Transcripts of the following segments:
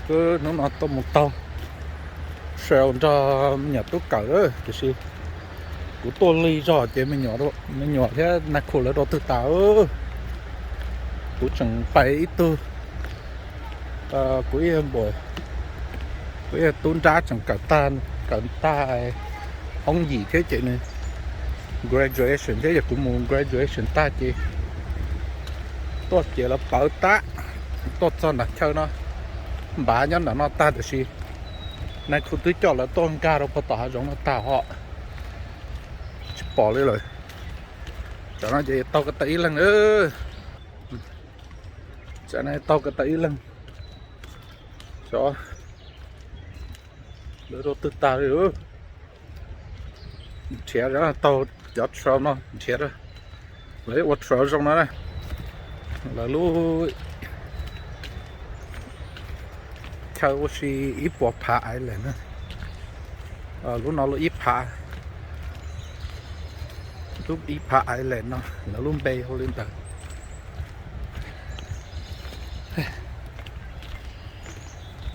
Wb hnub no tuaj mus taug trail nrog me nyuam tub kawm lawm, tiam sis kuv tuaj lig zog ces me nyuam thiab Nai Khu lawv rau twg tas. Kuv tseem pais ib tug, kuv ib, kuv ib tub nrab tseem kawm tag, kawm tag hoob yim thiab ces nws graduation thiab, yog kuv mus graduation tag ces tuaj ces lawv pawv tab, tuaj txog nram chaw no, npav nyob nram no tag tiam sis Nai Khu twb coj lawv tuaj nkag rau puag tom hav zoov no tag hos tsis pom li lawm. Tam no ces taug ko taw ib leeg, tam no taug ko taw ib leeg, xyov lawv rau twg tag li. Nrhiav taug cov trail no nrhiav, lawv ua trail zoo no na. Lawv lub chaw ua si ib puas phav island na. Lub no lub ib phav, lub ib phav island no lawv lub npe hu li ntawd.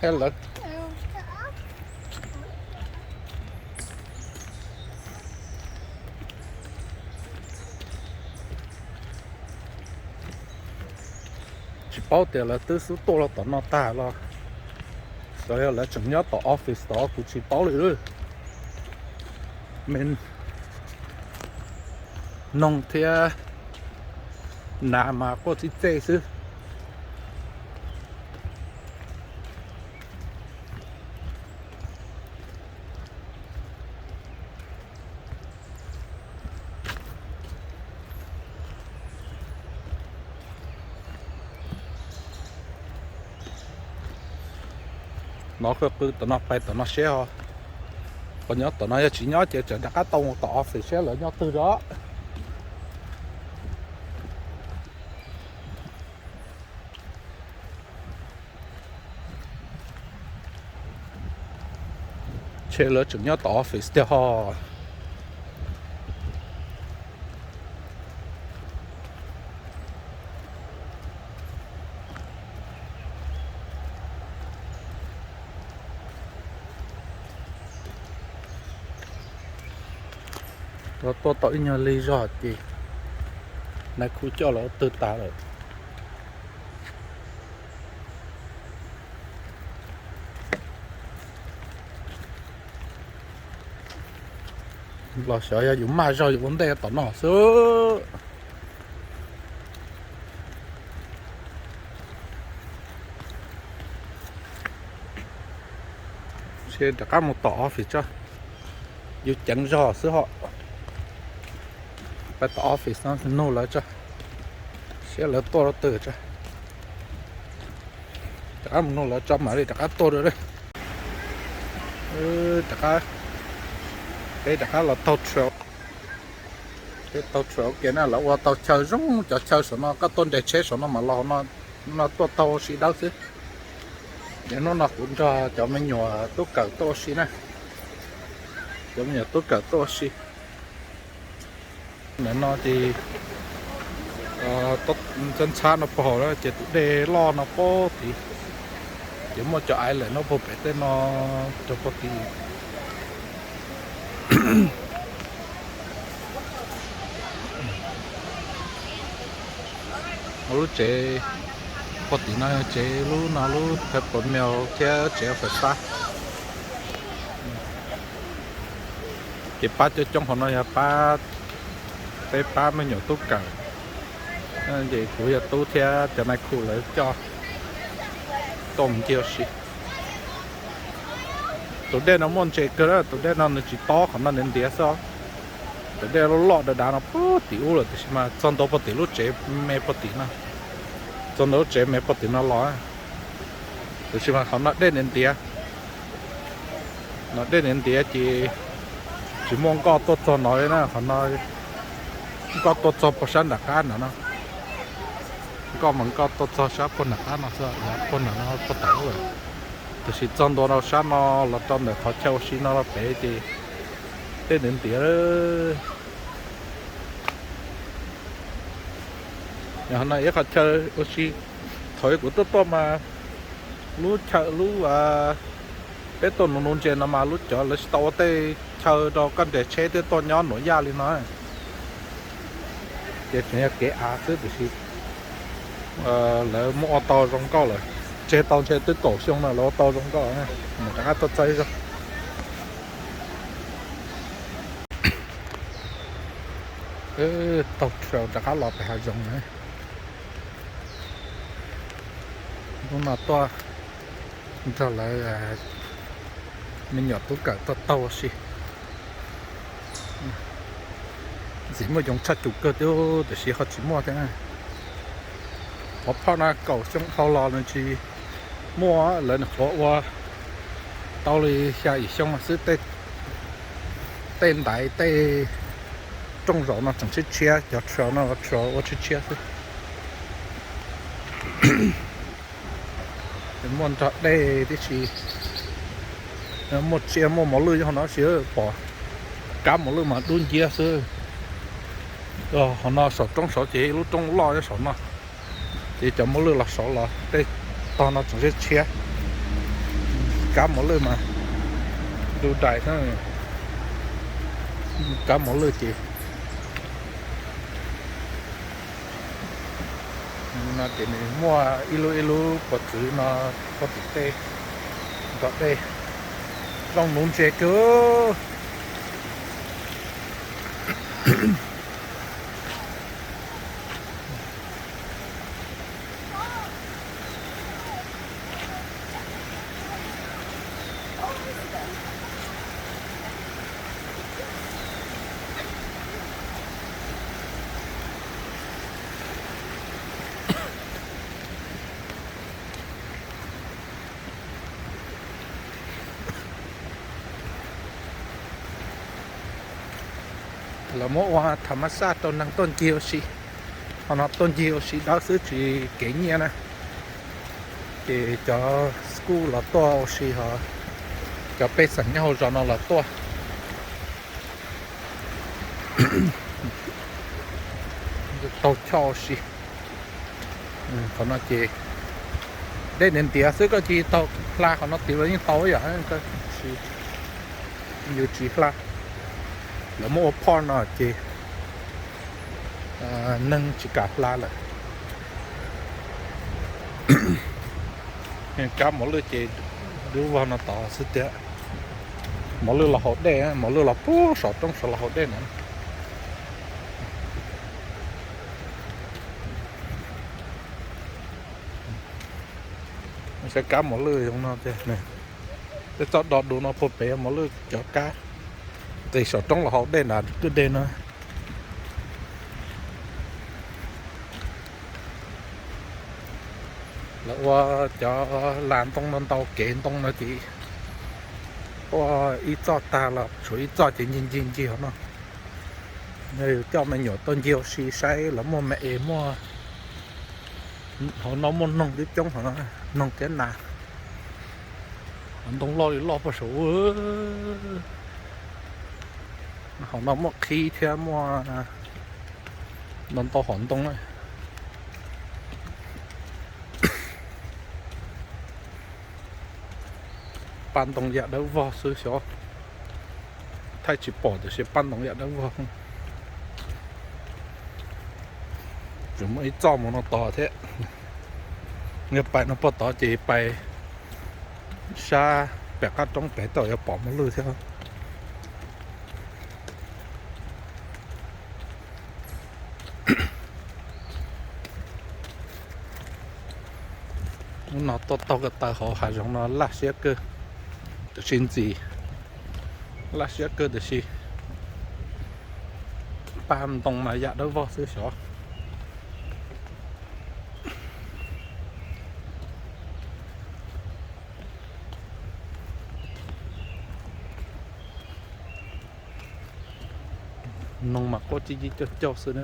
Lawv tsis paub tias lawv twb xub tuaj los tom no tag los, xyov yog lawv tseem nyob tom office tod kuv tsis paub li. Me noog thiab nas mas quaj txij txej xwb. No qw qw tom no pais tom no seb ho, qhov nyob tom no yog tsis nyob ces tseem rov qab tau mus tom office seb lawv nyob twg os. Ntshe lawv tseem nyob tom office tiag ho. Tuaj tau ib nyuag lig zog ces Nai Khu coj lawv twg tas lawm. Los xyov yog yus maj zog yus ua ntej tom no xwb. Ntshe rov qab mus tom office tso, yus ceev zog xwb ho. Pais tom office no nug lawv tso, seb lawv tuaj rau twg tso. Rov qab mus nug lawv tso mam li rov qab tuaj dua. Rov qab, peb rov qab los taug trail. Peb taug trail kiag na, lawv ua tau chaw zoo, cov chaw saum no koj tuaj nres tsheb saum no mam los no, no tuaj taug ua si dawb xwb. Ces hnub no kuv nrog cov me nyuam tub kawm tuaj ua si na, cov me nyuam tub kawm tuaj ua si. Ntawm no ces ntxhab ntxhab no puag hauv na, ces tus dej loj no puag tid, ces muaj cov island no puag pem tej no rau puag tid. Lub tsev puag tim no, tsev lub no lub Purple Mill thiab tsev faim fab. Ces pab coob coob hauv no yog pab, peb pab me nyuam tub kawm, ces kuv yog tub thiab cov nai khu lawv coj tuaj mus ncig ua si. Tus dej no muaj ntses kawg, tus dej no nws tsis tob, qhov no nws ntiav xwb. Tus dej loj loj dav dav no puag tim ub lawm, tiam sis mas txog ntua puag tim lub tsev me puag tim no, txog ntua lub tsev me puag tim no los. Tiam sis mas qhov no dej ntiav ntiav, no dej ntiav ntiav ces tsis muaj nkoj tuaj txog no li na. Qhov no nkoj tuaj txog puag sab nram qab no no, nkoj mas nkoj tuaj txog sab puag nram qab no xwb, puag nram no puag tom ub lawm. Tiam sis txog ntua rau sab no los rau ntawm qhov chaw ua si no rau pem ces dej ntiav ntiav. Yog no ib qhov chaw ua si, thaum kuv tuaj tuaj mas Lub chaw lub, peb tuaj nuv nuv ntses no mas lub cov lawv tsis tau ua tej chaw rau koj nres tsheb thiab tuaj nyob nuam yaj li no. Ces tseem yog kev av xwb tiam sis lawv muab ua tau zoo nkauj lawm. Tseg tau ntshe twb kaum xyoo no lawv ua tau zoo nkauj. Mus rov qab tuaj txog ib zaug. Taug trail rov qab los pem hav zoov na. Hnub no tuaj nrog lawv me nyuam tub kawm tuaj taug ua si. Ntxim muaj yoov tshaj cum kawg thiab tiam sis ho tsis muaj thiab. Qhov phoj no kaum xyoo dhau los nws tsis muaj, lawv nyuam qhuav ua tau li xya yim xyoo xwb. Tej ntaiv tej rooj zaum no tseem tshiab tshiab, cov trail no trail ua tshiab tshiab xwb. Muaj nrog dej tib si, muaj tsiaj muaj mos lwj nyob hauv no tib si, pom kab mos lwj mas dub nciab xwb. Hauv no saum roob saud ces ib lub roob loj nyob saum no, ces cov mos lwj los saud los tej tog no tseem tshiab tshiab. Kab mos lwj mas du dais xwb, kab mos lwj ces no ces nws muaj ib lub ib lub puas txwv no puag tim tej nrog dej, zoo nuv ntses kawg. Lawv muab ua tham mas xaj rau neeg tuaj ncig ua si. Qhov no tuaj ncig ua si dawb xwb tsis kev nyiaj na. Ces cov school los tuaj ua si, ho cov pej xeem nyob hauv zos no los tuaj. Taug choj ua si. Qhov no ces dej ntiav ntiav xwb, koj cia li taug hla qhov no tid los yeej tau ib yam, yus tsis hla. Lawv muab ua phoj no ces neeg tsis kam hla lawm. Kab mos lwj ces dub vog no tod xwb tiag. Mos lwj los haus dej, mos lwj los puag saum roob saud los haus dej na. Saib kab mos lwj zoo no tiag. Tej txoj do du no puag pem mos lwj cov kab nqis saum roob los haus dej nram kwj deg no. Lawv ua cov las ntoo no ntau, kev ntoo no ces ua ib txoj tag los tshuav ib txoj ces ncig ncig ncig hauv no. Yog yus coj me nyuam tuaj ncig ua si saib los muaj me es muaj, hauv no muaj noog coob coob, hauv no noog thiab nas. Hauv ntoo loj li loj puag saud. Hauv no muaj qhib thiab muaj ntau ntau hauv ntoo. Paj ntoo yam dawb vog xwb xyov, thaij tsis pom tiam sis paj ntoo yam dawb vog. Tseem muaj ib txoj mus no tod thiab. Yog pais no puag tod ces pais sab pem qab roob pem tau yuav pom mos lwj thiab. Hnub no tuaj taug ko taw hauv hav zoov no laj siab kawg, tiam sis ntxim laj siab kawg tiam sis paj ntoo mas yam dawb vog xwb xyov. Noog mas quaj cig cig cog cog xwb na.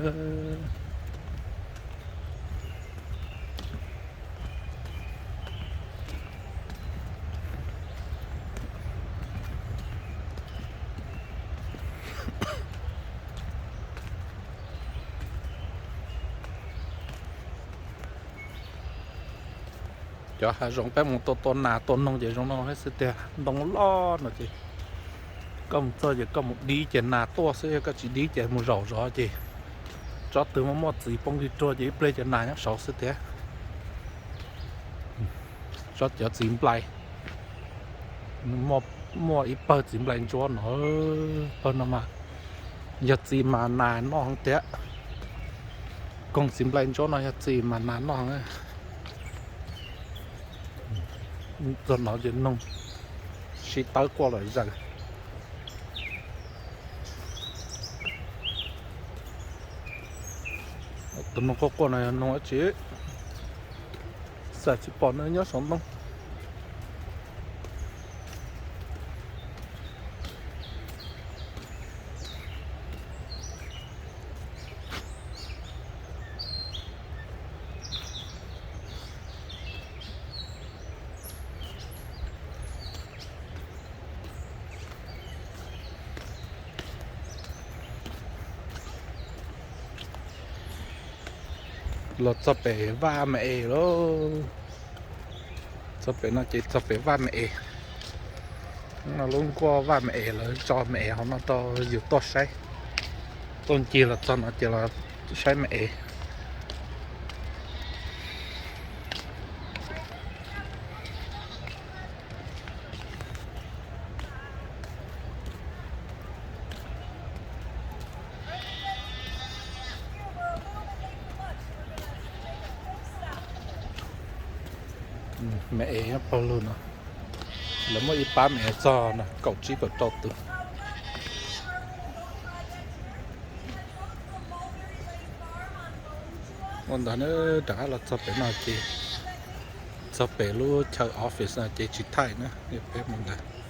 Cov hav zoov peb mus tua tua nas tua noog ces zoo no xwb tiag, ntoo loj no ces koj mus txog ces koj mus dib ces nas tuaj xwb, yog koj tsis dib ces mus zaum zov ces tsob twg muaj muaj txiv poob li ruag ces ib pliag cov nas nyob saud xwb tiag. Tsob cov txiv nplai, muaj ib pawg txiv nplai ntsuab no, pawg no mas yog txiv mas nas noj heev tiag. Koog txiv nplai ntsuab no yog txiv mas nas noj heev. Txog no ces noog sib tawb quaj lom zem. Tus noog quaj quaj no yog noog dab tsi? Xam tsis pom, nws nyob saum ntoo. Los txog pem vaj me es lauj. Txog pem no ces txog pem vaj me es. No lub nkuaj vaj me es, lawv tso me es hauv no rau yus tuaj saib. Tuaj ncig los txog no ces los saib me es. Me es nyob pawg lug no, lawv muaj ib pab me es txog no kaum tsib kaum rau tus. Ua ntawd rov qab los txog pem no ces txog pem lub chaw office no ces tsis thaij na, peb mus ntawd.